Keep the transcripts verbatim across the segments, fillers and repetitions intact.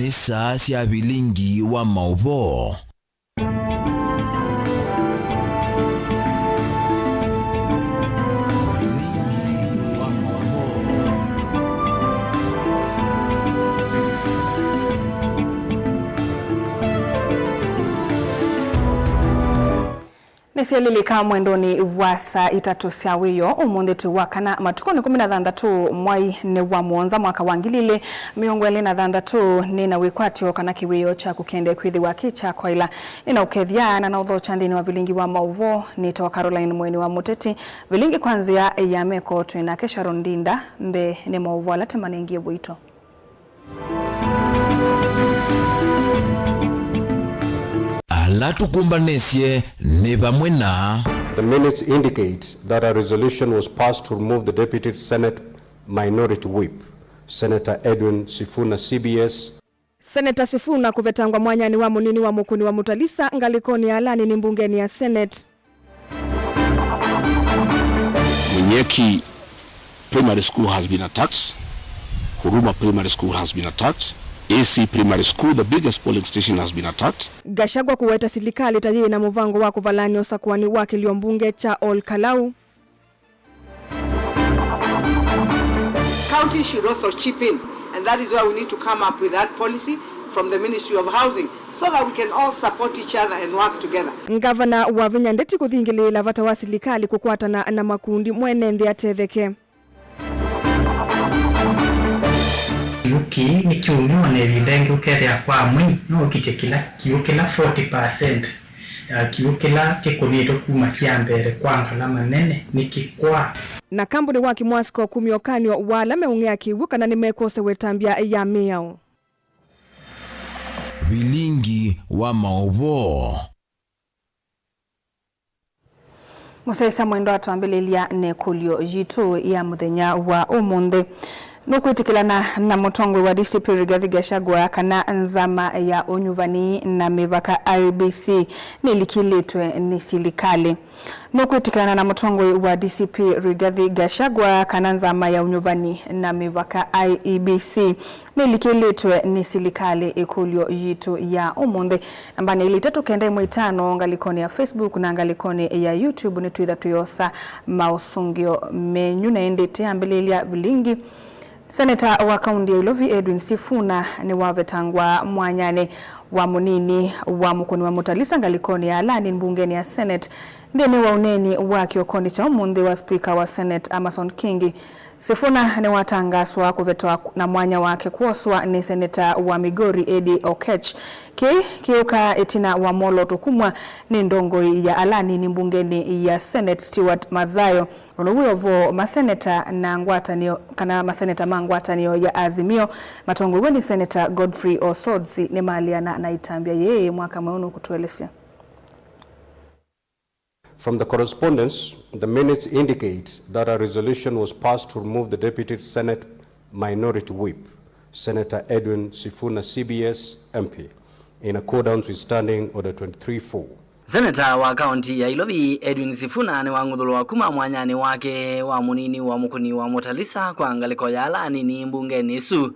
Nĩ saa sya vilingi wa maũvoo. Nĩsyelilika mwendonĩ wa saa itatũ sya wĩoo ũmũnthĩ twĩ wa kana, matukũnĩ kũmi na thanthatũ mwai nĩ wa mũonza mwaka wa ngili ilĩ mĩongo ĩlĩ na thanthatũ. Nĩ na wĩkwatyo kana kĩwĩoo kyaku kĩendee kwĩthĩwa kĩ kya kwaĩla. Nĩ na ũkethya na na ũthokya nthĩnĩ wa vilingi wa maũvoo. Nĩtawa Caroline Mweni wa Mũteti. Vilingi kwa nzĩa ya meko twĩ nake Sharon Ndinda. Mbee nĩ maũvoo ala tũmanengie ũito. Ala tũkũmbanĩsye nĩ vamwe na. The minutes indicate that a resolution was passed to remove the Deputy Senate Minority Whip, Senator Edwin Sifuna, C B S. Seneta Sifuna kũvetangwa mwanyanĩ wa mũnini wa Mũkũni wa Mũtalisa ngalĩkonĩ ya Alani nĩ mbungenĩ ya Senate. Munyeki Primary School has been attacked. Huruma Primary School has been attacked. A C Primary School, the biggest polling station, has been attacked. Gachagua kũweta silikalĩ ta yĩĩ na mũvango wa kũvalany'a ũsakũani wa kĩlio mbunge kya Ol Kalou. Counties should also chip in, and that is why we need to come up with that policy from the Ministry of Housing so that we can all support each other and work together. Ngavana Wavinya Ndeti kũthingĩlĩĩla vata wa silikalĩ kũkwatana na makundi mwene nthĩ atetheke. Kĩw'ũ kĩĩ nĩ kĩũmyũ, o na ĩvinda ĩngĩ ũkethĩa kwa mwei no ũkitye kĩla kĩw'ũ kĩla forty percent ya kĩw'ũ kĩla kĩkũnĩtwe kuma kĩambeele kwa ngalama nene nĩkĩkwaa. Na kambuni wa Kimwasco kumya ũkany'o wa ala meũng'ea kĩw'ũ kana nĩmekwosewa ĩtambya ya mĩao. Vilingi wa maũvoo. Mũsyaĩĩsya mwendwa, twambĩlĩlya na ĩkũlyo yitũ ya mũthenya wa ũmũnthĩ. Nũkwĩtĩkĩlana na mũtongoi wa D C P Rigathi Gachagua kana nzama ya ũnyuvani na mĩvaka I E B C nĩlikĩlĩtwe nĩ silikalĩ? Nũkwĩtĩkĩlana na mũtongoi wa D C P Rigathi Gachagua kana nzama ya ũnyuvani na mĩvaka I E B C nĩlikĩlĩtwe nĩ silikalĩ? Ĩkũlyo yitũ ya ũmũnthĩ. Nambanĩ ilĩ itatũ kenda ĩmwe itano ngalĩkonĩ ya Facebook na ngalĩkonĩ ya YouTube nĩtwĩtha twĩosa maũsũngĩo menyu. Na ĩndĩ tũyambĩlĩlya vilingi, seneta wa kaunti ya Ilovi Edwin Sifuna nĩwavetangwa mwanyanĩ wa mũnini wa Mũkũni wa Mũtalisa ngalĩkonĩ ya Alani mbungenĩ ya Senate. Nthĩnĩ wa ũneeni wake kĩokonĩ kya ũmũnthĩ wa spika wa Senate Amason Kingi, Sifuna nĩwatangaaswa kũvetwa na mwanya wake kwoswa nĩ seneta wa Migori Eddie Oketch. Kĩĩ kĩũkaa ĩtina wa mwolooto kumw'a nĩ ndongoi ya ala anini mbungenĩ ya Senate Stewart Mazayo, ũla wĩ o vo maseneta na ngwatanĩo, kana maseneta ma ngwatanĩo ya Azimio matongoew'e nĩ Seneta Godfrey Osotsi nĩmaleana na ĩtambya yĩĩ. Mwaka mweũ nũkũtũelesya. From the correspondence, the minutes indicate that a resolution was passed to remove the Deputy Senate Minority Whip, Senator Edwin Sifuna, C B S, M P, in accordance with Standing Order twenty-three four. Seneta wa kaunti ya Ilovi, Edwin Sifuna, nĩwang'uthũlwa kuma mwanyanĩ wake wa mũnini wa Mũkũni wa Mũtalisa kwa ngalĩko ya ala anini mbungenĩ ĩsu.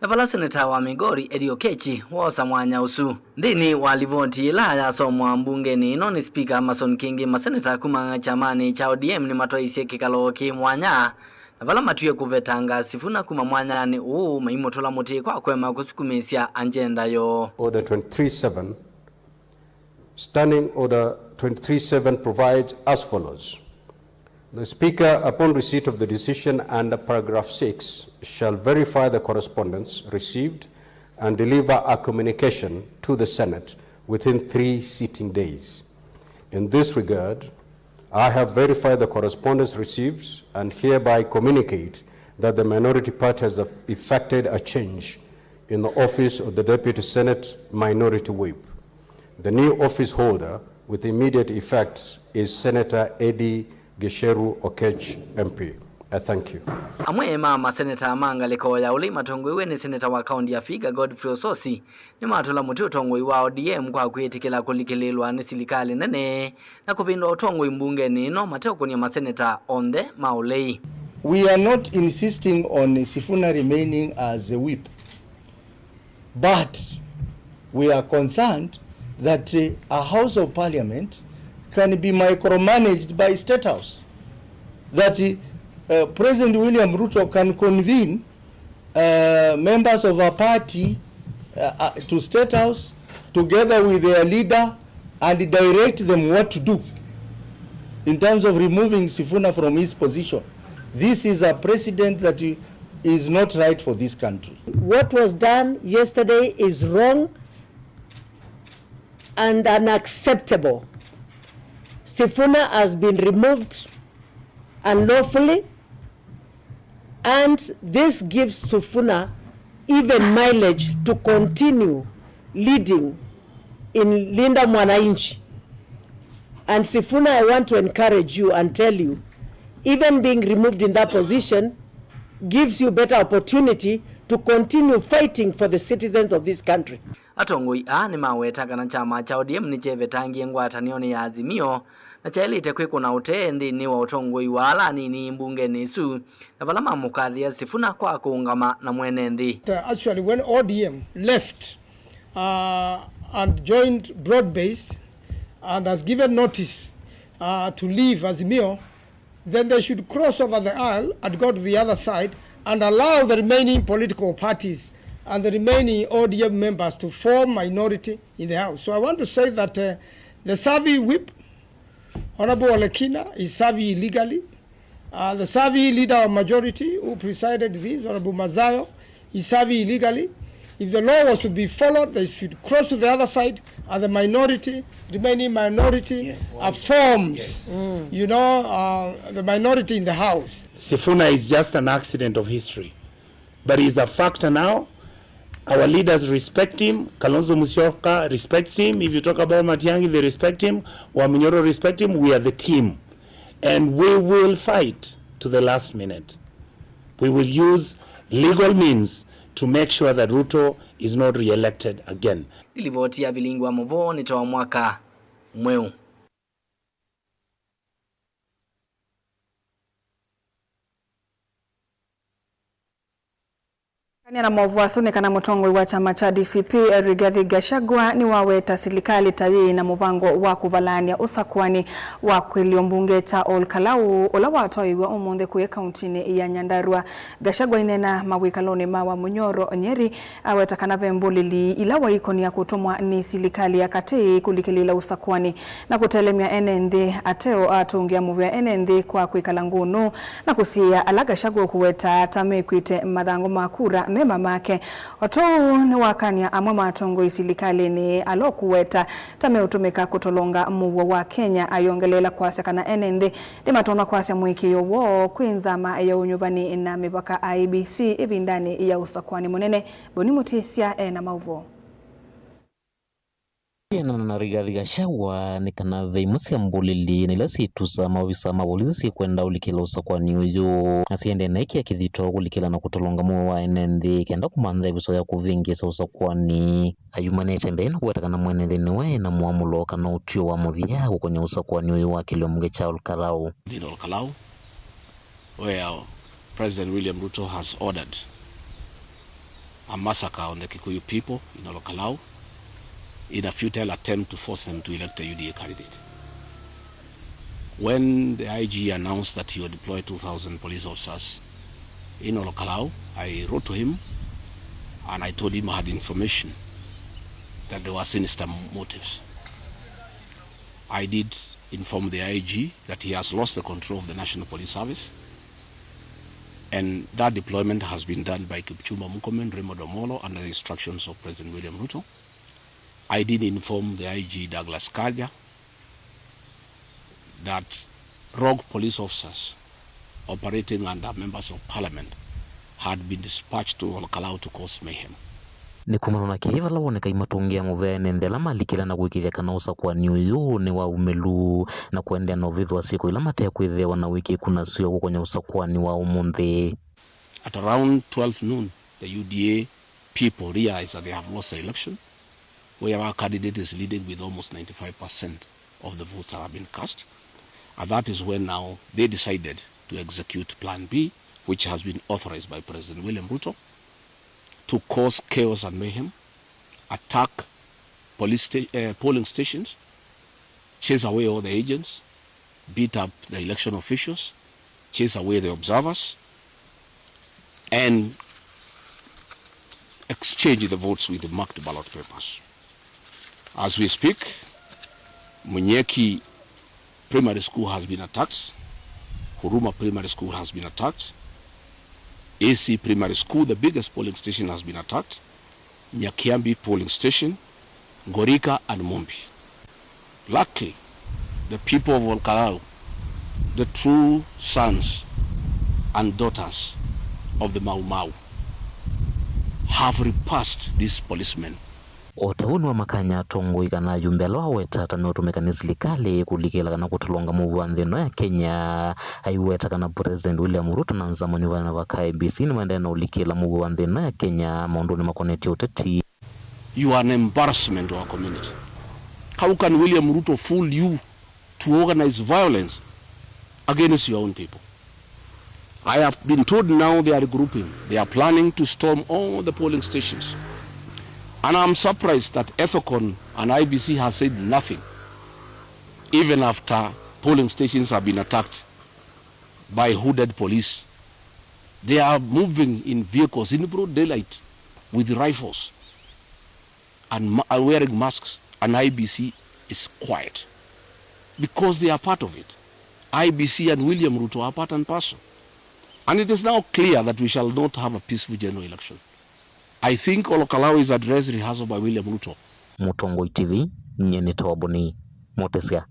Na vala seneta wa Migori, Eddie Oketch, woosa mwanya ũsu. Nthĩnĩ wa livoti ĩla yasomwa mbungenĩ ĩno nĩ spika Amason Kingi, maseneta kuma kyamanĩ kya O D M nĩmatwaisye kĩkalo kĩ mwanya, na vala matwie kũvetanga Sifuna kuma mwanyanĩ ũũ, maimũtũla mũtĩ kwa kũema kũsukumĩĩsya agenda yoo. Order twenty-three seven, Standing Order twenty-three seven provides as follows. The Speaker, upon receipt of the decision under paragraph six, shall verify the correspondence received and deliver a communication to the Senate within three sitting days. In this regard, I have verified the correspondence received and hereby communicate that the minority party has effected a change in the office of the Deputy Senate Minority Whip. The new office holder with immediate effect is Senator Eddie Gicheru Oketch, M P. I thank you. Amwe ma maseneta ma ngalĩko ya ũlei matongoew'e nĩ seneta wa kaunti ya Vihiga, Godfrey Osotsi, nĩmatũla mũtĩ ũtongoi wa O D M kwa kwĩtĩkĩla kũlikĩlĩĩlwa nĩ silikalĩ nene na kũvĩndũa ũtongoi mbungenĩ ĩno mateũkũnĩa maseneta onthe ma ũlei. We are not insisting on Sifuna remaining as the whip. But we are concerned that, uh, a House of Parliament can be micromanaged by State House. That, uh, President William Ruto can convene, uh, members of a party, uh, uh, to State House together with their leader and direct them what to do in terms of removing Sifuna from his position. This is a precedent that is not right for this country. What was done yesterday is wrong and unacceptable. Sifuna has been removed unlawfully, and this gives Sifuna even mileage to continue leading in Linda Mwananchi. And Sifuna, I want to encourage you and tell you, even being removed in that position gives you better opportunity to continue fighting for the citizens of this country. Atongoi aa nĩmaweta kana kyama kya O D M nĩkyevetangie ngwatanĩonĩ ya Azimio na kyaĩlĩte kwĩkũna ũtee nthĩnĩ wa ũtongoi wa ala anini mbungenĩ ĩsu, na vala mamũkathĩa Sifuna kwa kũũngama na mwene nthĩ. Uh, actually, when O D M left, uh, and joined Broad Based and has given notice, uh, to leave Azimio, then they should cross over the aisle and go to the other side and allow the remaining political parties and the remaining O D M members to form minority in the House. So I want to say that, uh, the Savi whip, Honorable Ole Kina, is serving illegally. Uh, the serving leader of majority who presided this, Honorable Mazayo, is serving illegally. If the law was to be followed, they should cross to the other side, and the minority, remaining minority, yes, uh, forms, yes, you know, uh, the minority in the House. Sifuna is just an accident of history, but he's a factor now. Our leaders respect him. Kalonzo Musyoka respects him. If you talk about Matiang'i, they respect him. Wamunyoro respect him. We are the team. And we will fight to the last minute. We will use legal means to make sure that Ruto is not re-elected again. Nĩ livoti ya Vilingi wa Mũvoo nĩ Toa Mwaka Mweũ. Kania na maũvoo asu nĩ kana mũtongoi wa kyama kya D C P, Rigathi Gachagua, nĩwaweta silikalĩ ta yĩĩ na mũvango wa kũvalaany'a ũsakũani wa kĩlio mbunge kya Ol Kalou, ũla watwaĩĩw'e ũmũnthĩ kũya kauntinĩ ya Nyandarua. Gachagua aineena mawĩkalonĩ ma Wamunyoro, Nyeri, aweta kana ve mbũlĩli ila waikonia kũtũmwa nĩ silikalĩ ya katĩ kũlikĩlĩĩla ũsakũani na kũtelemya ene nthĩ ateo atũngĩa mũvea ene nthĩ kwa kwĩkala ngũnũ na kũsiĩĩa ala Gachagua ũkũweta ta mekw'ĩte mathangũ ma kura mema make. O ta ũu nĩwakany'a amwe ma atongoi silikalĩnĩ ala ũkũweta ta meũtũmĩka kũtolonga mũuo wa Kenya, ayongeleela kwasya kana ene nthĩ nĩmatonya kwasya mũĩkĩĩo woo kwĩ nzama ya ũnyuvani na mĩvaka, I E B C, ĩvindanĩ ya ũsakũani mũnene. Boni Mũtĩsya e na maũvoo. Kwĩanana na Rigathi Gachagua, nĩ kana ve imwe sya mbũlĩli na ila syĩtusaa maovisa ma volisi syĩkwenda ũlikĩla ũsakũani ũyũ, na syĩendee na ĩkĩa kĩthito kũlikĩla na kũtolonga mũuo wa ene nthĩ kenda kũmantha ĩvuso ya kũvĩngĩĩsa ũsakũani. Ayumanĩte mbee na kũweta kana mwene nthĩ nĩwe na mũamũlo kana ũtw'ĩo wa mũthya kũkonya ũsakũani ũyũ wa kĩlio mbunge kya Ol Kalou. In Ol Kalou, where President William Ruto has ordered a massacre on the Kikuyu people in Ol Kalou in a futile attempt to force them to elect a U D A candidate. When the I G announced that he would deploy two thousand police officers in Ol Kalou, I wrote to him and I told him I had information that there were sinister motives. I did inform the I G that he has lost the control of the National Police Service and that deployment has been done by Kipchumba Murkomen, Raymond Omolo under the instructions of President William Ruto. I did inform the I G Douglas Kanja that rogue police officers operating under members of parliament had been dispatched to Ol Kalou to cause mayhem. Nĩ kumana na kĩĩ vala woneka imatũngĩa mũvea ene nthĩ ala malikĩla na kũĩkĩĩthya kana ũsakũani ũyũ nĩ wa umĩlu na kũendeea na ũvĩthũa syĩko ila mate kwĩthĩawa na ũĩkĩĩku nasyo kũkonya ũsakũani wa ũmũnthĩ. At around twelve noon, the U D A people realize that they have lost the election, where our candidate is leading with almost ninety-five percent of the votes that have been cast. And that is when now they decided to execute Plan B, which has been authorized by President William Ruto, to cause chaos and mayhem attack police sta-, uh, polling stations, chase away all the agents, beat up the election officials, chase away the observers, and exchange the votes with the marked ballot papers. As we speak, Munyeki Primary School has been attacked, Huruma Primary School has been attacked, A C Primary School, the biggest polling station, has been attacked, Nyakiambi polling station, Ngorika and Mumbi. Luckily, the people of Olkalau, the true sons and daughters of the Mau Mau, have repulsed these policemen. O ta ũu nĩwamakany'a atongoi kana ayumbe ala waweta ta meũtũmĩka nĩ silikalĩ kũlikĩla kana kũtũlũnga mũuo wa nthĩ ĩno ya Kenya. Aiweta kana President William Ruto na nzama nĩ vana vaka I E B C nĩmaendee na ũlikĩla mũuo wa nthĩ ĩno ya Kenya maũndũnĩ makonetye ũteti. You are an embarrassment to our community. How can William Ruto fool you to organize violence against your own people? I have been told now they are regrouping. They are planning to storm all the polling stations. And I'm surprised that EFECON and I E B C has said nothing, even after polling stations have been attacked by hooded police. They are moving in vehicles in broad daylight with rifles and ma-, are wearing masks, and I E B C is quiet because they are part of it. I E B C and William Ruto are part and parcel. And it is now clear that we shall not have a peaceful general election. I think Olkalau is a dress rehearsal by William Ruto. Mũtongoi T V, nyie nĩ Toboni Mũtĩsya.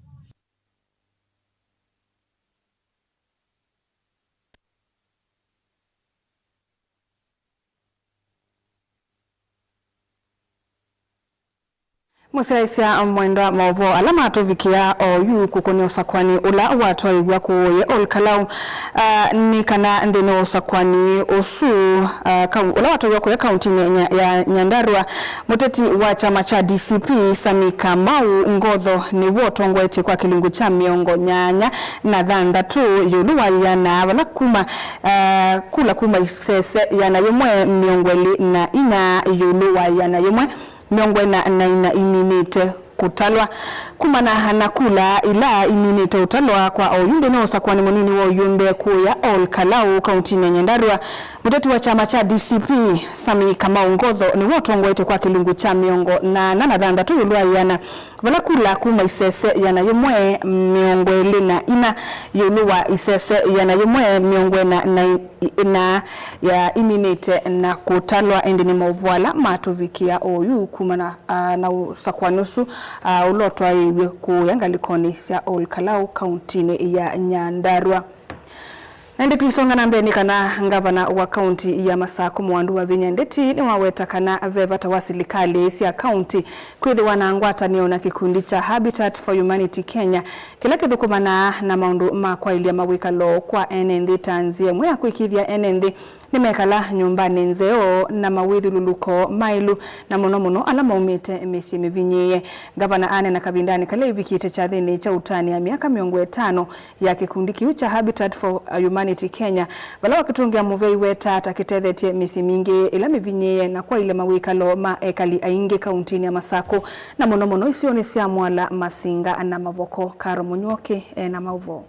Mũsyaĩĩsya mwendwa, maũvoo ala matũvikĩa oyu kũkũnĩ ũsakwani ũla watwaĩw'a kũũye Olkalau, ah, nĩ kana nthĩnĩ wa ũsakwani ũsu, ah, kau-, ũla watwaĩw'a kũũya kauntinĩ ya Nya-, ya Nyandarua, mũteti wa kyama kya D C P, Sami Kamau Ngotho, nĩwe ũtongoetye kwa kĩlungu kya mĩongo nyanya na thanthatũ ĩũlũ wa ĩana, vala kuma, ah, kula kuma isese ĩana yĩmwe mĩongo ĩlĩ na inya ĩũlũ wa ĩana yĩmwe mĩongo ĩna na ina iminĩte kũtalwa. Kumana na kula ila iminĩte ũtalwa kwa oyu nthĩnĩ wa ũsakwani mũnini wa ũyũmbe kũũya Olkalau, kauntinĩ ya Nyandarua, mũteti wa kyama kya D C P, Sami Kamau Ngotho, nĩwe ũtongoetye kwa kĩlungu kya mĩongo nyanya na thanthatũ ĩũlũ wa ĩana, vala kula kuma isese ĩana yĩmwe mĩongo ĩlĩ na ina ĩũlũ wa isese ĩana yĩmwe mĩongo ĩna na ina ya iminĩte na kũtalwa. Ĩndĩ nĩ maũvoo ala matũvikĩa oyu kumana, ah, na ũsakwani ũsu, ah, ũla ũtwaĩĩw'e kũũya ngalĩkonĩ sya Olkalau, kauntinĩ ya Nyandarua. Na ĩndĩ tũisonga na mbee nĩ kana ngavana wa kaunti ya Masakũ Mwandu Wavinya Ndeti nĩwaweta kana ve vata wa silikalĩ sya kaunti kwĩthĩwa na ngwatanĩo na kĩkundi kya Habitat for Humanity Kenya, kĩla kĩthũkũmanaa na maũndũ ma kwaĩlya mawĩkalo kwa ene nthĩ ta nzĩa ĩmwe ya kũĩkĩĩthya ene nthĩ nĩmekala nyũmbanĩ nzeo na mawĩthyũlũlũko maĩlu, na mũno mũno ala maumĩte mĩsyĩ mĩvinyĩĩe. Ngavana aneena kavindanĩ kala ĩvikĩte kyathĩnĩ kya ũtanĩa myaka mĩongo ĩtano ya kĩkundi kĩu kya Habitat for Humanity Kenya, vala wakĩtũngĩa mũvea aiweta ta kĩtethetye mĩsyĩ mingĩ ĩla mĩvinyĩĩe na kwaĩlya mawĩkalo ma ekali aingĩ kauntinĩ ya Masakũ, na mũno mũno isionĩ sya Mwala, Masinga na Mavoko. Karo Mũnyuoki e na maũvoo.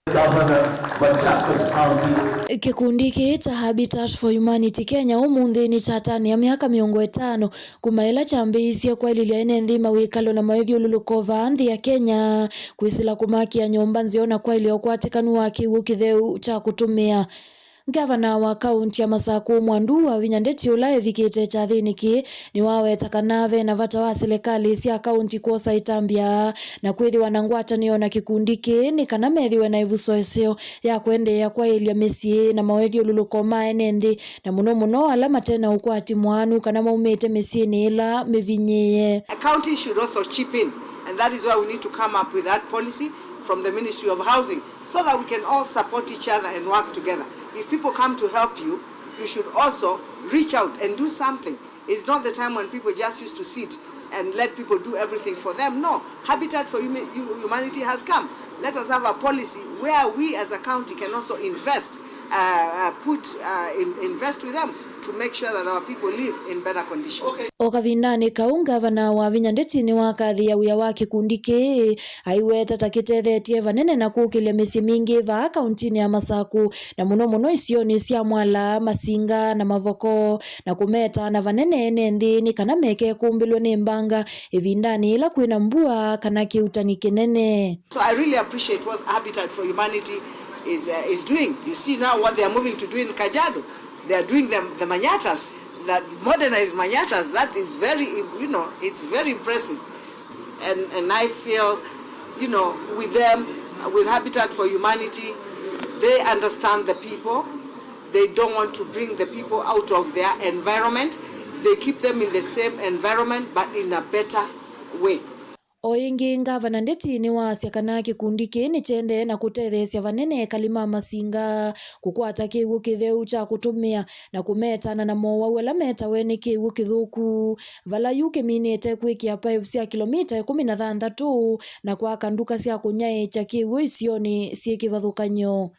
Governor, Machakos County. Kĩkundi kĩĩ kya Habitat for Humanity Kenya ũmũnthĩ nĩkyatanĩa myaka mĩongo ĩtano kuma ĩla kyambĩĩisye kwaĩlĩlya ene nthĩ mawĩkalo na mawĩthyũlũlũko vaa nthĩ ya Kenya, kwĩsĩla kũmakĩa nyũmba nzeo na kwaĩlya ũkwatĩkanu wa kĩw'ũ kĩtheu kya kũtũmĩa. Ngavana wa kaunti ya Masakũ Mwandu Wavinya Ndeti, ũla evikĩte kyathĩnĩ kĩĩ, nĩwaweta kana ve na vata wa silikalĩ sya kaunti kwosa ĩtambya na kwĩthĩwa na ngwatanĩo na kĩkundi kĩĩ nĩ kana methĩwe na ĩvuso ĩseo ya kũendeea kwaĩlya mĩsyĩ na mawĩthyũlũlũko ma ene nthĩ, na mũno mũno ala mate na ũkwati mũaanu kana maumĩte mĩsyĩnĩ ĩla mĩvinyĩĩe. A county should also chip in, and that is why we need to come up with that policy from the Ministry of Housing, so that we can all support each other and work together. If people come to help you, you should also reach out and do something. It's not the time when people just used to sit and let people do everything for them. No, Habitat for Huma-, Hu-, Humanity has come. Let us have a policy where we as a county can also invest, uh, uh, put, uh, in, invest with them. to make sure that our people live in better conditions. Okay. O kavindanĩ kau, ngavana Wavinya Ndeti nĩwakathĩĩa wĩa wa kĩkundi kĩĩ, aiweta ta kĩtethetye vanene na kũkĩlya mĩsyĩ mingĩ vaa kauntinĩ ya Masaku, na mũno mũno isionĩ sya Mwala, Masinga, na Mavoko, na kũmetaana vanene ene nthĩ nĩ kana meke kũmbĩlwe nĩ mbanga ĩvindanĩ yĩla kwĩna mbua kana kĩuutani kĩnene. So I really appreciate what Habitat for Humanity is, uh, is doing. You see now what they are moving to do in Kajiado. They are doing the, the manyatas, that modernized manyatas. That is very, you know, it's very impressive. And, and I feel, you know, with them, with Habitat for Humanity, they understand the people. They don't want to bring the people out of their environment. They keep them in the same environment, but in a better way. O ĩngĩ, Ngavana Ndeti nĩwaasya kana kĩkundi kĩĩ nĩkyendee na kũtetheesya vanene ekali ma Masinga kũkwata kĩw'ũ kĩtheu kya kũtũmĩa na kũmetaana na mowau ala metawe nĩ kĩw'ũ kĩthũku, vala yu kĩminĩte kwĩkĩa pipes sya kĩlomita ĩkũmi na thanthatũ na kwaka nduka sya kũnyaĩĩkya kĩw'ũ isionĩ syĩ kĩvathũkany'o.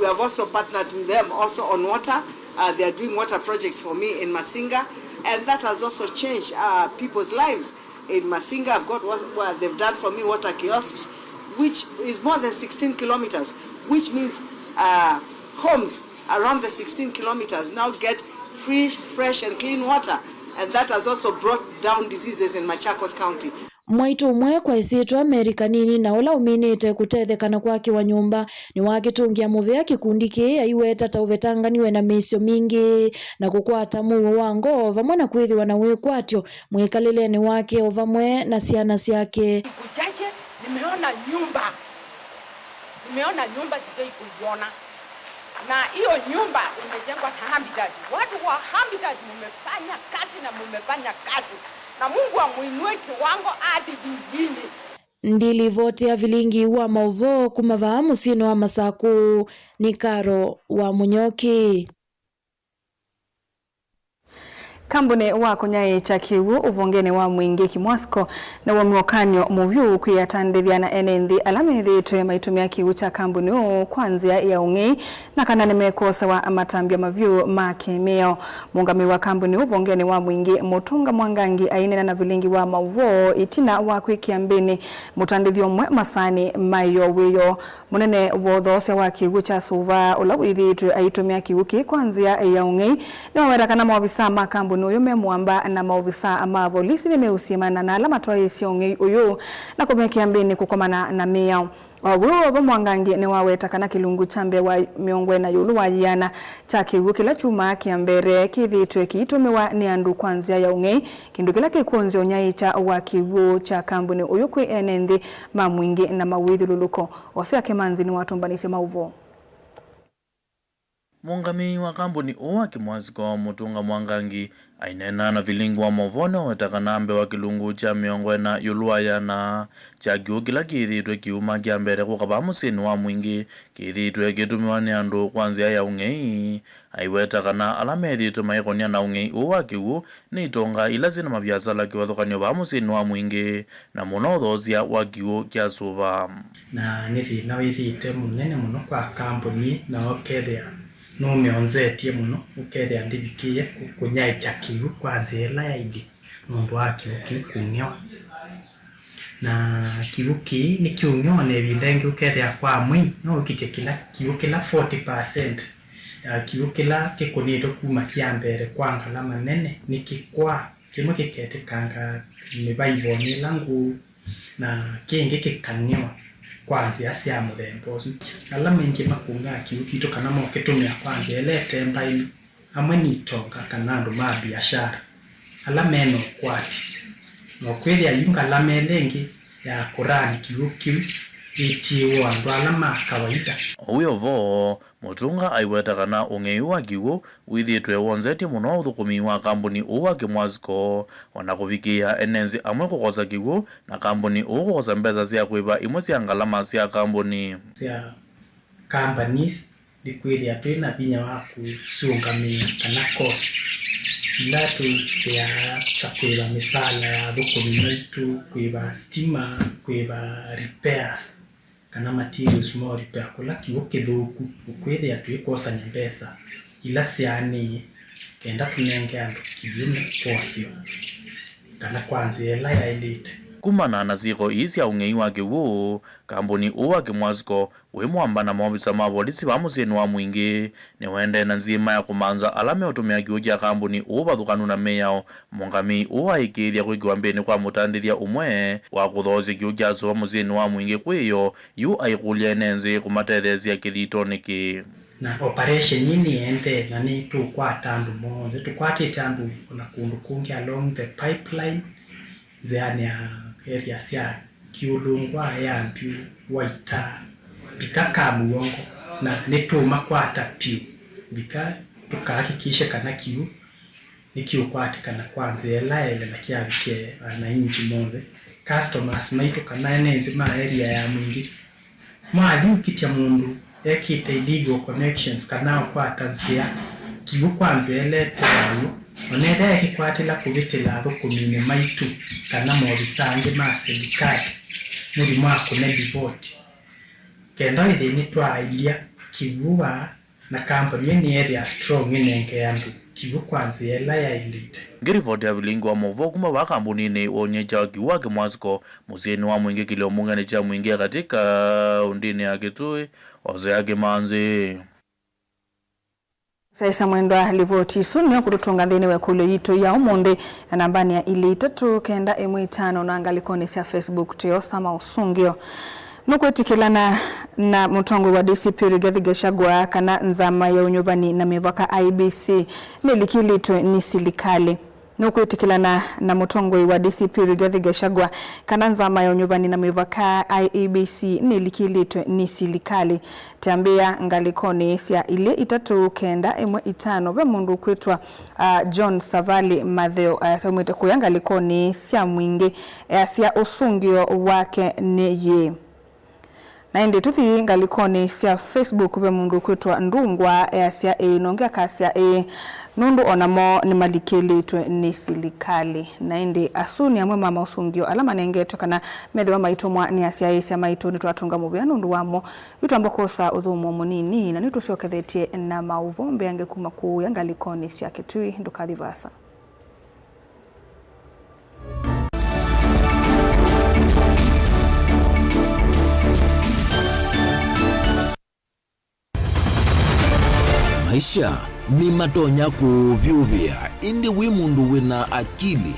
We have also partnered with them also on water. Uh, they are doing water projects for me in Masinga, and that has also changed uh, people's lives. In Masinga, I've got what, what they've done for me, water kiosks, which is more than sixteen kilometers, which means uh, homes around the sixteen kilometers now get free, fresh, and clean water, and that has also brought down diseases in Machakos County. Mwaitũ ũmwe kwa ĩsyĩtwa Mary Kanini, na ũla ũminĩte kũtetheka na kwakĩwa nyũmba, nĩwakĩtũngĩa mũvea kĩkundi kĩĩ aiweta ta ũvetanganiwe na mĩisyo mingĩ na kũkwata mũuo wa ngoo vamwe na kwĩthĩwa na wĩkwatyo mwĩkalĩlenĩ wake o vamwe na syana syake. Siku chache nimeona nyumba, nimeona nyumba sijai kuiona. Na hiyo nyumba imejengwa na Habitat. Watu wa Habitat, mumefanya kazi na mumefanya kazi. Na Mungu amuinue kiwango hadi vingine. Ndilivoti ya vilingi wa mauvoo kuma vaa mũsyĩnĩ wa Masaku nĩ Karo wa Mũnyoki. Kambuni wa kũnyaĩĩkya kĩw'ũ ũvongenĩ wa Mwingĩ Kimwasco nĩwaumiw'a ũkany'o mũvyũ kwĩ atandĩthya na ene nthĩ ala methĩĩtwe maitũmĩa kĩw'ũ kya kambuni ũũ kwa nzĩa ya ũng'ei na kana nĩmekwosewa matambya mavyũ ma kĩmĩao. Mũũngamĩi wa kambuni ũũ ũvongenĩ wa Mwingĩ, Mũtũnga Mwangangi, aineena na vilingi wa maũvoo ĩtina wa kwĩkĩa mbĩnĩ mũtandĩthya ũmwe masaanĩ ma ĩyoo wĩoo. Mũnene wa ũthoosya wa kĩw'ũ kya Suva, ũla wĩthĩĩtwe aitũmĩa kĩw'ũ kĩĩ kwa nzĩa ya ũng'ei, nĩwaweta kana maovisaa ma kambuni ũyũ me mũamba na maovisaa ma volisi nĩmeũsyĩmana na ala matwaĩĩsye ũng'ei ũyũ na kũmekĩa mbĩnĩ kũkomana na mĩao. O w'o w'o, Mwangangi nĩwaweta kana kĩlungu kya mbee wa mĩongo ĩna ĩũlũ wa yĩana kya kĩw'ũ kĩla kyumaa kĩa mbee kĩthĩĩtwe kĩitũmĩwa nĩ andũ kwa nzĩa ya ũng'ei, kĩndũ kĩla kĩkũnzya ũnyaĩĩkya wa kĩw'ũ kya kambuni ũyũ kwĩ ene nthĩ ma Mwingĩ na mawĩthyũlũlũko. Hosea Kemanzi nĩwatũmbanĩsye maũvoo. Mũũngamĩi wa kambuni ũũ wa Kimwasco, Mũtũnga Mwangangi, aineena na vilingi wa maũvoo nĩwaweta kana mbee wa kĩlungu kya mĩongo ĩna ĩũlũ wa yĩana kya kĩw'ũ kĩla kĩthĩĩtwe kĩuma kĩa mbee kũka vaa mũsyĩnĩ wa Mwingĩ kĩthĩĩtwe kĩtũmĩwa nĩ andũ kwa nzĩa ya ũng'ei. Aiweta kana ala methĩĩtwe maikony'a na ũng'ei ũũ wa kĩw'ũ nĩ itonga ila syĩ na maviasala kĩvathũkany'o vaa mũsyĩnĩ wa Mwingĩ, na mũno ũthoosya wa kĩw'ũ kya Suva. Na nĩ thĩna wĩthĩĩte mũnene mũno kwa kambuni, na ũkethĩa nũmĩonzetye mũno, ũkethĩa ndĩvikĩĩe kũ-, kũnyaĩĩkya kĩw'ũ kwa nzĩa ĩla yaĩlye nũndũ wa kĩw'ũ kĩu kũng'ewa. Na kĩw'ũ kĩĩ nĩkĩũng'ewa, na ĩvinda ĩngĩ ũkethĩa kwa mwei no ũkitye kĩla kĩw'ũ kĩla forty percent ya kĩw'ũ kĩla kĩkũnĩtwe kuma kĩa mbee kwa ngalama nene nĩkĩkwaa, kĩmwe kĩketĩkanga mĩvaivonĩ ĩla ngũũ, na kĩngĩ kĩkang'ewa kwa nzĩa sya mũthemba ũsu. Ala maingĩ makũngaa kĩw'ũ kitũ kana mokĩtũmĩa kwa nzĩa ĩla ĩte mbaĩlu, amwe nĩ itonga kana andũ ma biashara ala me na ũkwati, na ũkwĩthĩa yu ngalama ĩla ĩngĩ ya kũrani kĩw'ũ kĩu ĩtiĩwe andũ ala ma kawaida. O wĩ o vo, Mũtũnga aiweta kana ũng'ei ũũ wa kĩw'ũ wĩthĩĩtwe wonzetye mũno ũthũkũmi wa kambuni ũũ wa Kimwasco, o na kũvikĩĩa ene nzĩ amwe kũkosa kĩw'ũ na kambuni ũũ kũkosa mbesa sya kũĩva imwe sya ngalama sya kambuni. Sya companies. Nĩ kwĩthĩa twĩ na vinya wa kũsyũngamĩa kana costs ila tũthĩaa ta kũĩva mĩsaala ya athũkũmi maitũ, kũĩva sitima, kũĩva repairs kana materials ma repair kũla kĩw'ũ kĩthũku, ũkwĩthĩa twĩkwosany'a mbesa ila syaanĩie kenda tũnenge andũ kĩw'ũ na kwoseo, kana kwa nzĩa ĩla yaĩlĩte. Kumana na syĩko ii sya ũng'ei wa kĩw'ũ, kambuni ũũ wa Kĩmwasco wĩ mwamba na maovisa ma volisi vaa mũsyĩnĩ wa Mwingĩ nĩwaendee na nzima ya kũmantha ala meũtũmĩa kĩw'ũ kya kambuni ũũ vathũkanu na mĩao. Mũngamĩi ũũ aĩkĩĩthya kwĩkĩwa mbĩnĩ kwa mũtandĩthya ũmwe wa kũthoosya kĩw'ũ kya sũva mũsyĩnĩ wa Mwingĩ kwĩyo, yu aikũlya ene nzĩ kũmatetheesya kĩthitonĩ kĩĩ. Na operation ĩĩ nĩendee, na nĩtũũkwata andũ monthe. Tũkwatĩte andũ o na kũndũ kũngĩ along the pipeline, nzĩanĩ ya area sya Kĩũlũngwa, Yambyu, Waita, mbika Kamũongo, na nĩtũũmakwata vyũ mbika tũkahakikishe kana kĩw'ũ nĩkĩũkwatĩkana kwa nzĩa ĩla yaĩle na kĩavikĩe ananchi monthe, customers maitũ, kana ene nzĩ ma area ya Mwingĩ. Mwathi ũkitya mũndũ ekĩte illegal connections kana ũkwata nzĩa kĩw'ũ kwa nzĩa ĩla ĩte thayũ, o na ethĩwa ekĩkwatĩla kũvĩtĩla athũkũminĩ maitũ kana maovisa angĩ ma silikalĩ, mũthi mwakũne livoti, kenda wĩthĩe nĩtwaaĩlya kĩw'ũ vaa. Na kambuni ĩĩ nĩyĩthĩa strong ĩnenge andũ kĩw'ũ kwa nzĩa ĩla yaĩlĩte. Ngĩrivoti ya vilingi wa maũvoo kuma vaa kambuninĩ wonyekya kĩw'ũ wa Kĩmwasco mũsyĩnĩ wa Mwingĩ kĩlio mbungenĩ kya Mwingĩ ya katĩ kaũndĩnĩ ya Kitui, Hosea Kĩmanzi. Saisa mwendwa livoti isu nĩyo kũtũtũnga nthĩnĩ wa ĩkũlyo yitũ ya ũmũnthĩ, na nambanĩ ya ilĩ itatũ kenda ĩmwe itano na ngalĩkonĩ sya Facebook tũyosa maũsũngĩo. Nũkwĩtĩkĩlana na mũtongoi wa D C P Rigathi Gachagua kana nzama ya ũnyuvani na mĩvaka I E B C nĩlikĩlĩtwe nĩ silikalĩ? Nũkwĩtĩkĩlana na mũtongoi wa D C P Rigathi Gachagua kana nzama ya ũnyuvani na mĩvaka I E B C nĩlikĩlĩtwe nĩ silikalĩ? Twambĩĩa ngalĩkonĩ sya ilĩ itatũ kenda ĩmwe itano, ve mũndũ ũkwĩtwa, ah, John Savali Matheo, ah, aumĩte kũya ngalĩkonĩ sya Mwingĩ, easya ũsũngĩo wake nĩ yĩĩ. Na ĩndĩ tũthi ngalĩkonĩ sya Facebook, ve mũndũ ũkwĩtwa Ndungwa easya ĩĩ, na ũngĩ akasya ĩĩ, nũndũ o namo nĩmalikĩlĩtwe nĩ silikalĩ. Na ĩndĩ asu nĩ amwe ma maũsũngĩo ala manengetwe kana methĩwa maitũmwa nĩ asyaĩĩsya maitũ. Nĩtwatũnga mũvea nũndũ wamo. Yu twamba kwosa ũthũmũo mũnini, na nĩtũsyokethetye na maũvoo mbeange kuma kũũya ngalĩkonĩ sya Kitui. Ndũkathi vaasa. Maisha nĩmatonya kũũvyũvĩa, ĩndĩ wĩ mũndũ wĩna akili,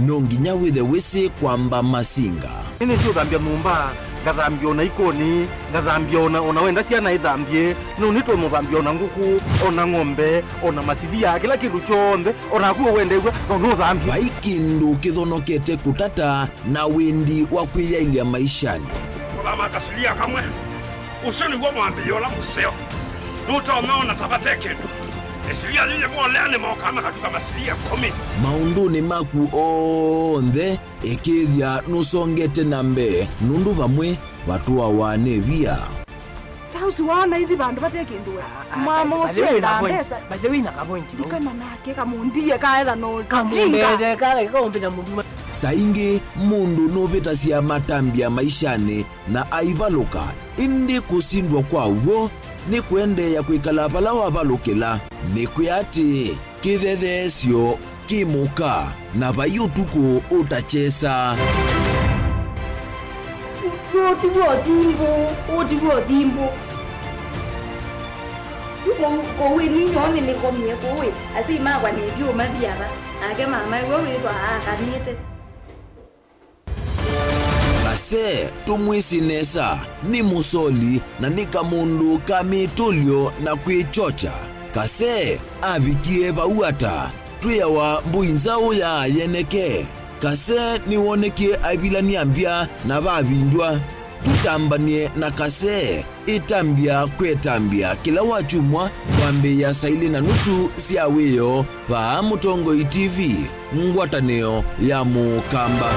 no nginya wĩthe wĩsĩ kwamba masinga. Nĩnĩsĩ ũthambya nyũmba, ngathambya ona ikoni, ngathambya ona, ona wenda syana ithambye, no nĩtũmũthambya ona ngũkũ, ona ng'ombe, ona masilia, kĩla kĩndũ kyonthe, ona naku wendew'a, no nũthambye. Vai kĩndũ kĩthonokete kũtata na wendi wa kwĩyaĩlya maishanĩ. Kũthama kasilia kamwe, ũsu nĩw'o mwambĩĩo ũla mũseo. Nũtonya ona ta vate kĩndũ. Ĩsilia yĩyĩ molea nĩmokaa makatuka masilia ĩkũmi. Maũndũnĩ maku onthe, ĩkĩĩthya nũsongete na mbee, nũndũ vamwe vatũawa nĩ via. Ta ũsu waona ithi vandũ vate kĩndũ we. Ah, ah, mwamo by the ũsu way, enda na point, mbesa. By the way, na ka point, no? Ikana nake kamũndie kaetha no kamũndete, kale kaũmbĩta mũndũ. Saa ingĩ mũndũ nũvĩtasya matambya maishanĩ na aivalũka, ĩndĩ kũsindwa kwa w'o nĩ kũendeea kwĩkala vala wavalũkĩla. Nĩkwĩa atĩ kĩthetheesyo kĩ mũka, na vai ũtukũ ũtakyesa. Ũũ ti w'o thimbũ, ũũ ti w'o thimbũ. Yu kũu, kũu ĩ ninyoo nĩnĩkomie kũu ĩ, asyai makwa nĩtyo mathi ava, nake mama ĩwe wĩthwa aakanĩte. Kase, tũmwĩsĩ nesa, nĩ mũsoli na nĩ kamũndũ ka mĩtũlyo na kwĩkyokya. Kase avikie vau ata? Twĩawa mbũi nzaũ ya yeneke. Kase nĩwonekie aivilany'a mbya na vavindw'a. Tũtambany'e na Kase. Ĩtambya kwĩ ĩtambya kĩla wakyumwa kwambĩĩa saa ilĩ na nusu sya wĩoo vaa Mũtongoi T V, ngwatanĩo ya Mũkamba.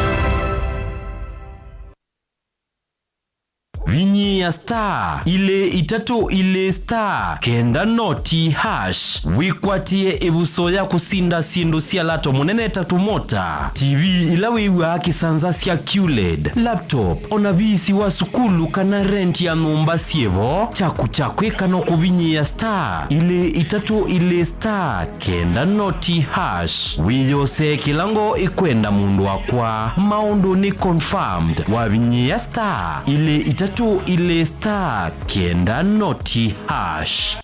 Vinyĩĩa star ilĩ itatũ ilĩ star kenda noti hash wĩkwatĩe ĩvuso ya kũsinda syĩndũ sya lato mũnene ta tũmota, T V ila wĩw'aa kĩsanza sya Q led, laptop, o na viisi wa sukulu kana rent ya nyũmba syĩ vo. Kyaku kya kwĩka no kũvinyĩĩa star ilĩ itatũ ilĩ star kenda noti hash. Wĩyosee kĩla ngoo ĩkwenda, mũndũ wakwa. Maũndũ nĩ confirmed wavinyĩĩa star ilĩ itatũ ilĩ star kenda noti hash.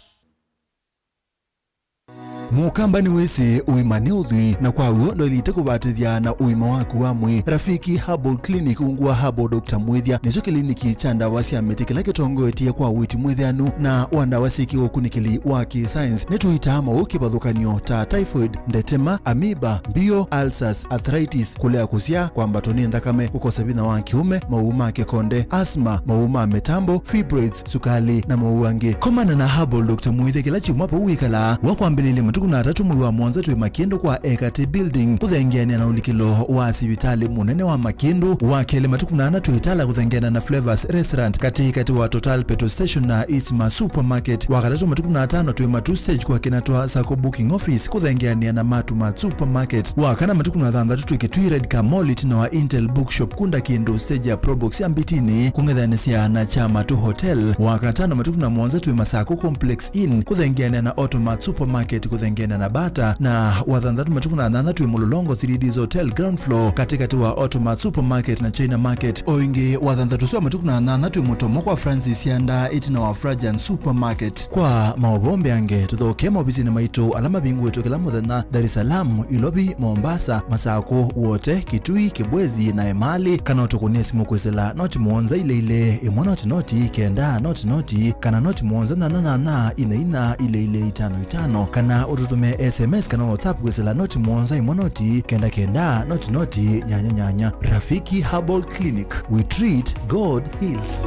Mũkamba nĩwĩsĩ ũima nĩ ũthwii, na kwa w'o ndwaĩlĩte kũvatĩthya na ũima waku wa mwĩĩ. Rafiki Herbal Clinic, ungu wa Herbal Doctor Mwĩthya, nĩkyo kĩliniki kya ndawa sya mĩtĩ kĩla kĩtongoetye kwa ũiiti mwĩtheanu na wa ndawa syĩkĩwe ũkunĩkĩli wa kĩ-science. Nĩtũitaa maũũ kĩvathũkany'o ta typhoid, ndetema, amoeba, mbio, ulcers, arthritis, kũlea kũsyaa, kwambatwa nĩ nthakame, kũkosa vinya wa kĩũme, mawau ma kĩkonde, asthma, mawau ma mĩtambo, fibroids, sukali, na mawau angĩ. Komana na Herbal Doctor Mwĩthya kĩla kyumwa vau wĩkalaa. Wa kwambĩlĩlya matukũ na atatũ mwei wa mũonza twĩ Makĩndũ kwa Ekate Building, kũthengeanĩa na ũlikĩlo wa sivitalĩ mũnene wa Makĩndũ. Wa kelĩ matukũ na ana twĩ Itala kũthengeana na Flavors Restaurant, katĩ katĩ wa Total Petrol Station na Isma Supermarket. Wa katatũ matukũ na atano twĩ Matu Stage kwa Kinatwa Sacco Booking Office, kũthengeanĩa na Matu Mart Supermarket. Wa kana matukũ na thanthatũ twĩ Kitui Red Car Mall, ĩtina wa Intel Bookshop, kunda kĩndũ stage ya Probox ya Mbitini, kũng'ethanĩsya na Kyamatu Hotel. Wa katano matukũ na mũonza twĩ Masako Complex Inn, kũthengeanĩa na Automat Supermarket, kũthengeanĩa na Bata. Na wa thanthatũ matukũ na nyanya twĩ Mũlolongo three Ds Hotel ground floor, katĩ katĩ wa Automat Supermarket na China Market. O ĩngĩ, wa thanthatũ ũsu wa matukũ na nyanya twĩ Mũtomo kwa Francis Yanda, ĩtina wa Frajan Supermarket. Kwa maũvoo mbeange, tũthokee maovisinĩ maitũ ala mavingũĩtwe kĩla mũthenya, Dar es Salaam, Ilovi, Mombasa, Masako, Wote, Kitui, Kibwezi na Emali, kana ũtũkũnĩe simũ kwĩsĩla noti mũonza ilĩ ilĩ ĩmwe noti noti kenda noti noti, kana noti mũonza nyanya nyanya ina ina ilĩ ilĩ itano itano, kana ũtũtũmĩe S M S kana WhatsApp kwĩsĩla noti mũonza ĩmwe noti kenda kenda noti noti nyanya nyanya. Rafiki Herbal Clinic, we treat, God heals.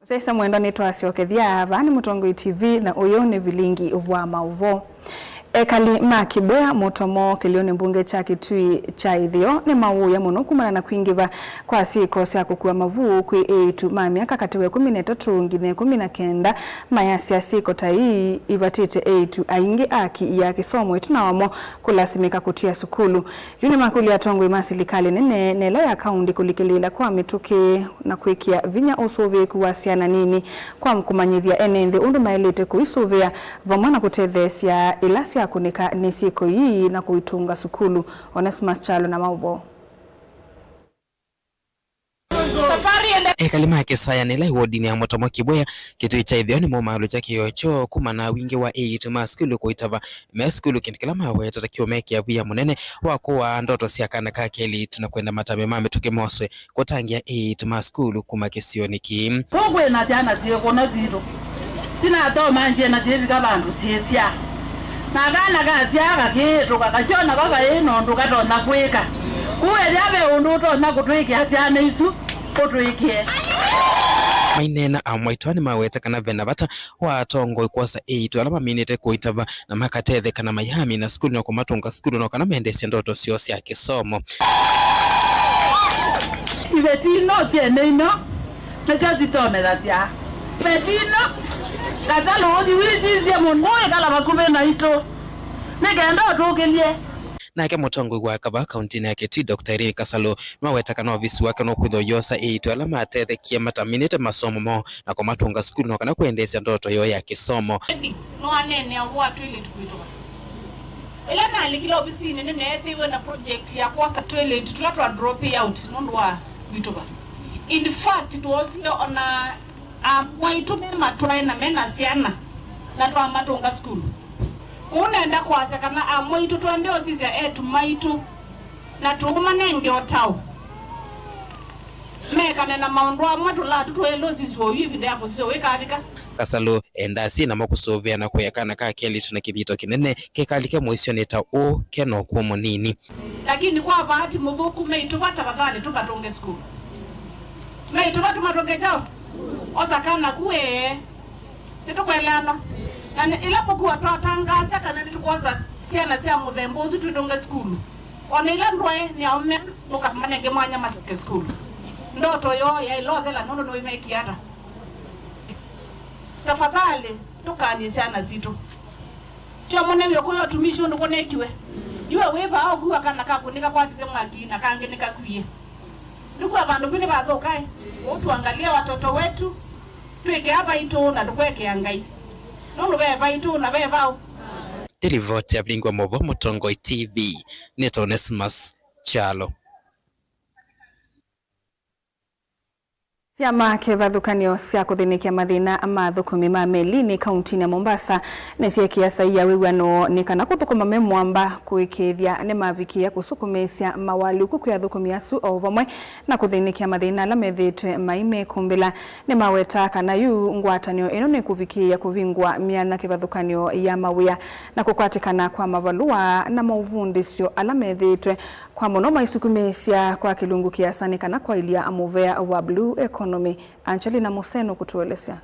Mũsyaĩĩsya mwendwa, nĩtwasyokethya. Vaa nĩ Mũtongoi T V na ũyũ nĩ vilingi wa maũvoo. Ekali ma Kĩbwea, Mũtomo, kĩlĩonĩ mbunge kya Kĩtui kya Ĩtheo, nĩmaũũya mũno kumana na kwingĩva kwa syĩko sya kũkua mavuu kwĩ eĩtu ma myaka katĩ wa ĩkũmi na ĩtatũ nginya ĩkũmi na kenda, mayasya syĩko ta ii ivatĩte eĩtu aingĩ aki ya kĩsomo ĩtina wamo kũlasimĩka kũtia sukulu. Yu nĩmakũlya atongoi ma silikalĩ nene na ĩla ya kaũndĩ kũlikĩlĩĩla kwa mĩtũkĩ na kwĩkĩa vinya ũsũvĩĩku wa syana nini kwa kũmanyĩthya ene nthĩ ũndũ maĩlĩte kũisũvĩa, vamwe na kũtetheesya ĩla syakũnĩka nĩ syĩko ii na kũitũnga sukulu. Onesmus Kyalo na maũvoo. Ekali ma Kĩsaya nĩ ĩla ĩwodinĩ ya Mũtomo Kĩbwea, Kĩtui kya Ĩtheo nĩmomaalũkya kĩĩo kyoo kumana na wingĩ wa eĩtu ma sukulu kũitava me sukulu, kĩndũ kĩla maweta ta kĩũmekĩa via mũnene wa kũaa ndoto sya kana ka kelĩtu na kwenda matambya ma mĩtũkĩ moswe kũtangĩa eĩtu ma sukulu kuma kĩsionĩ kĩĩ. Kũu kwĩ na syana syĩ kũno sitũ. Sinatomangie na syĩvika vandũ syĩsyaa. Na kana kasyaa kakĩĩtũka, kasyona ko kaĩ na ũndũ katonya kwĩka. Kũu ethĩa ve ũndũ ũtonya kũtwĩkĩa syana isu, ũtwĩkĩe. Maineena, amwaitũ aa nĩmaweta kana ve na vata wa atongoi kwosa eĩtu ala maminĩte kũitava na makatetheka na mayamina sukulu na kũmatũnga sukulu no kana mendeesye ndoto syoo sya kĩsomo. Iveti ino syene ino nĩsyo sitomethasya. Iveti ino, Kasalũ ũthi wĩsisye mũndũ wĩkala vakuvĩ naitũ nĩ kenda ũtũkĩlye. Nake mũtongoi wa kavaa kauntinĩ ya Kitui, Doctor Irene Kasalũ, nĩwaweta kana ovisi wake nũkwĩthwa ũyosa eĩtu ala matethekie mataminĩte masomo moo na kũmatũnga sukulu no kana kwendeesya ndoto yoo ya kĩsomo. Nĩwaneenea ũvoo wa toilet kwĩtũka. Ĩla nalikile ovisinĩ, nĩneethĩiwe na project ya kwosa toilet tũla twa drop out nũndũ wa kwĩtũka. In fact, twoosie ona amwaitũ me matwae na me na syana, na twamatũnga sukulu. Kũu nenda kwasya kana amwaitũ twambĩe ũsisya eĩtu maitũ na tũũmanenge ũtao mekane na maũndũ amwe tũla tũtwaĩle ũsisya oyu ĩvinda ya mũseo ĩkavika. Kasalũ endaa syĩ namo kũsũvĩa na kũea kana ka kelĩtu na kĩthito kĩnene kekalike mũisyonĩ ta ũũ ke na ũkũũ mũnini. Lakini kwa vaati mũthũku, meĩtu va tafadhali tũvatũnge sukulu. Maitũ matũmatũnge kyaũ? Osa kana ku ee. Nĩtũkweleana? Na nĩ, ĩla mũkuwa twatangaasya kana nĩtũkwosa syana sya mũthemba ũsu twĩtũnge sukulu. O na ĩla ndwaĩ nĩ aũme, mũkamanenge mwanya masyoke sukulu. Ndoto yoo yaĩlothela nũndũ nĩwĩmekie ata? Tafadhali, tũkany'e syana sitũ. Tyo mũnew'e kũya ũtumishi ũndũ kũnekiwe. Iwe wĩ vaa ũkw'a kana kaku nĩkakwatisye mwaki na kangĩ nĩkakwie. Nĩkw'a vandũ vu nĩvathũkae. Ũtuangalie watoto wetu, twĩkea vaitũ na tũkwekea Ngai. Nũndũ ve vaitũ na ve vaũ. Nĩ rivoti ya Vilingwa Movo Mũtongoi T V, nĩtwa Onesmus Kyalo. Syama kĩvathũkanyo sya kũthĩnĩkya mathĩna ma athũkũmi ma melinĩ kauntinĩ ya Mombasa nĩsyeekĩa saii ya wĩw'ano nĩ kana kũthũkũma me mũamba kũĩkĩĩthya nĩmavikĩĩa kũsukumĩĩsya mawalyũku kwĩ athũkũmi asu o vamwe na kũthĩnĩkya mathĩna ala methĩĩtwe maimĩkũmbĩla. Nĩmaweta kana yu ngwatanĩo ĩno nĩkũvikĩĩa kũvingũa myanya kĩvathũkanyo ya mawĩa na kũkwatĩkana kwa mavalũa na maũvundĩsyo ala methĩĩtwe kwa mũno maisukumĩĩsya kwa kĩlungu kĩasa nĩ kana kwaĩlya mũvea wa blue economy. Angelina Museno kũtũelesya.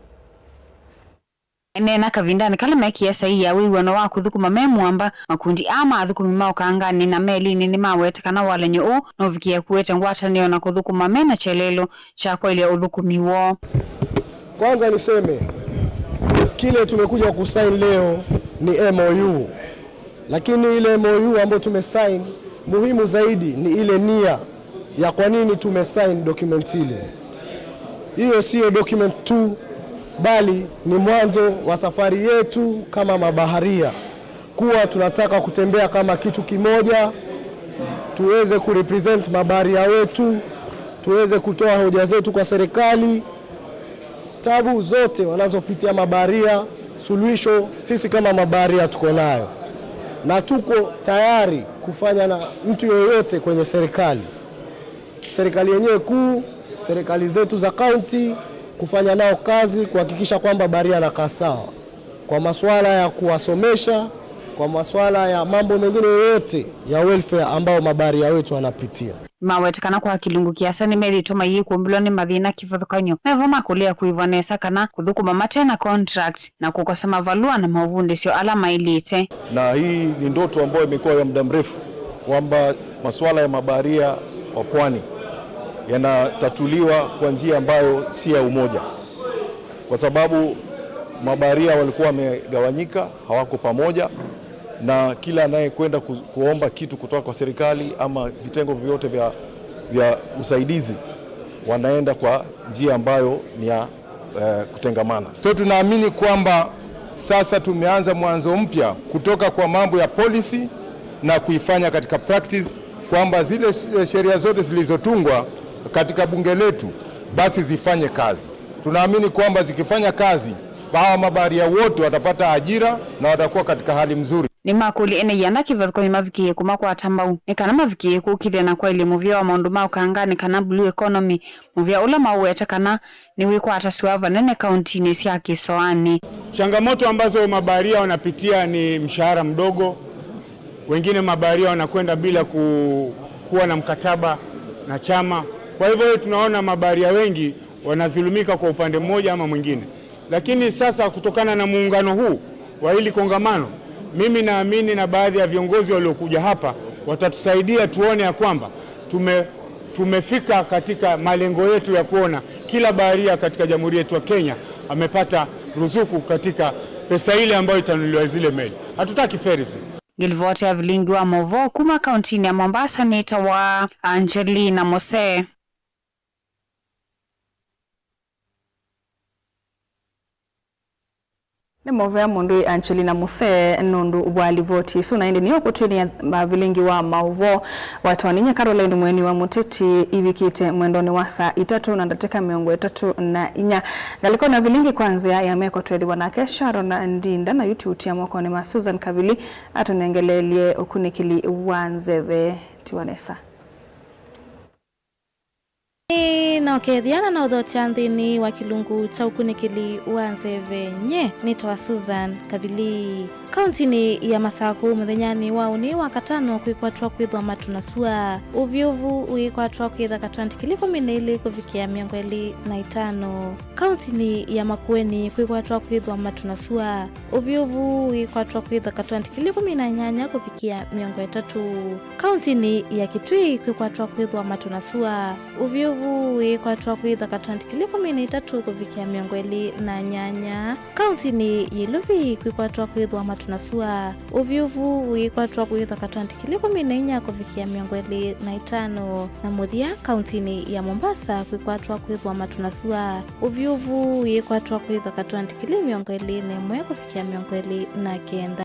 Eneena kavindanĩ kala mekie saii ya wĩw'ano wa kũthũkũma me mũamba, makundi aa ma athũkũmi ma ũkanganĩ na melinĩ nĩmawete kana walany'o ũũ nũvikĩe kũete ngwatanĩo na kũthũkũma me na kyelelo kya kwaĩlya ũthũkũmi woo. Kwanza niseme, kile tumekuja kusaini leo ni M O U. Lakini ile M O U ambayo tumesign, muhimu zaidi ni ile nia ya kwa nini tumesign document ile. Hiyo siyo document tu, bali ni mwanzo wa safari yetu kama mabaharia, kuwa tunataka kutembea kama kitu kimoja, tuweze kurepresent mabaharia wetu, tuweze kutoa hoja zetu kwa serikali. Tabu zote wanazopitia mabaharia, suluhisho sisi kama mabaharia tuko nayo, na tuko tayari kufanya na mtu yoyote kwenye serikali, serikali yenyewe kuu, serikali zetu za kaunti, kufanya nao kazi kuhakikisha kwamba baharia anakaa sawa kwa masuala ya kuwasomesha, kwa masuala ya mambo mengine yoyote ya welfare ambayo mabaharia wetu wanapitia. Nĩmawete kana kwa kĩlungu kĩasa nĩmethĩĩtwe mayĩkũmbĩlwa nĩ mathĩna kĩvathũkany'o me vo ma kũlea kũĩvwa nesa kana kũthũkũma mate na contract na kũkosa mavalũa na maũvundĩsyo ala maĩlĩte. Na hii ni ndoto ambayo imekuwa ya muda mrefu, kwamba masuala ya mabaharia wa pwani yanatatuliwa kwa njia ambayo si ya umoja, kwa sababu mabaharia walikuwa wamegawanyika, hawako pamoja, na kila anayekwenda ku-, kuomba kitu kutoka kwa serikali ama vitengo vyote vya, vya usaidizi wanaenda kwa njia ambayo ni ya, eh, kutengamana. So tunaamini kwamba sasa tumeanza mwanzo mpya kutoka kwa mambo ya policy na kuifanya katika practice, kwamba zile sheria zote zilizotungwa katika bunge letu basi zifanye kazi. Tunaamini kwamba zikifanya kazi, hawa mabaharia wote watapata ajira na watakuwa katika hali mzuri. Nĩmakũlya ene ianda kĩvathũkany'o mavikĩĩe kũmakwata mbau nĩ kana mavikĩĩe kũkĩlya na kwaĩlya mũvĩa wa maũndũ ma ũkanganĩ kana blue economy, mũvĩa ũla maũweta kana nĩwĩkwatasw'a vanene kauntinĩ sya kĩsoanĩ. Changamoto ambazo mabaharia wanapitia ni mshahara mdogo, wengine mabaharia wanakwenda bila ku-, kuwa na mkataba na chama. Kwa hivyo tunaona mabaharia wengi wanazulumika kwa upande mmoja ama mwingine. Lakini sasa kutokana na muungano huu wa hili kongamano, mimi naamini na baadhi ya viongozi waliokuja hapa watatusaidia tuone ya kwamba tume-, tumefika katika malengo yetu ya kuona kila baharia katika jamhuri yetu ya Kenya amepata ruzuku katika pesa ile ambayo itanunuliwa zile meli. Hatutaki ferries. Ngĩlivoti ya vilingi wa maũvoo kuma kauntinĩ ya Mombasa nĩtawa Angelina Mose. Nĩmũvea mũndũ wĩ Angelina Muse nũndũ wa livoti ĩsu, na ĩndĩ nĩyo kũtwĩnĩa vilingi wa maũvoo wa Twaninye Caroline Mweni wa Mũteti ivikĩte mwendonĩ wa saa itatũ na ndatĩka mĩongo ĩtatũ na inya. Ngalĩkonĩ ya vilingi kwa nzĩa ya meko twethĩwa nake Sharon Ndinda, na yu tũtia mokonĩ ma Susan Kavili atũnengeleelye ũkunĩkĩli wa nzeve. Tiwa nesa. Nĩ na ũkethya na na ũthokya nthĩnĩ wa kĩlungu kya ũkunĩkĩli wa nzeve. Nye nĩtawa Susan Kavili. Kauntinĩ ya Masakũ, mũthenyanĩ wa ũnĩ wa katano kwĩkwatwa kwĩthwa matu na sua. Ũvyũvu wĩkwatwa kwĩtha katwandĩ kĩlĩ kũmi na ilĩ kũvikĩa mĩongo ĩlĩ na itano. Kauntinĩ ya Makueni kwĩkwatwa kwĩthwa matu na sua. Ũvyũvu wĩkwatwa kwĩtha katwandĩ kĩlĩ kũmi na nyanya kũvikĩa mĩongo ĩtatũ. Kauntinĩ ya Kitui kwĩkwatwa kwĩthwa matu na sua. Ũvyũvu wĩkwatwa kwĩtha katwandĩ kĩlĩ kũmi na itatũ kũvikĩa mĩongo ĩlĩ na nyanya. Kauntinĩ ya Ilovi kwĩkwatwa kwĩthwa matu na sua. Ũvyũvu wĩkwatwa kwĩtha katwandĩ kĩlĩ kũmi na inya kũvikĩa mĩongo ĩlĩ na itano. Na mũthya, kauntinĩ ya Mombasa kwĩkwatwa kwĩthwa matu na sua. Ũvyũvu wĩkwatwa kwĩtha katwandĩ kĩlĩ mĩongo ĩlĩ na ĩmwe kũvikĩa mĩongo ĩlĩ na kenda.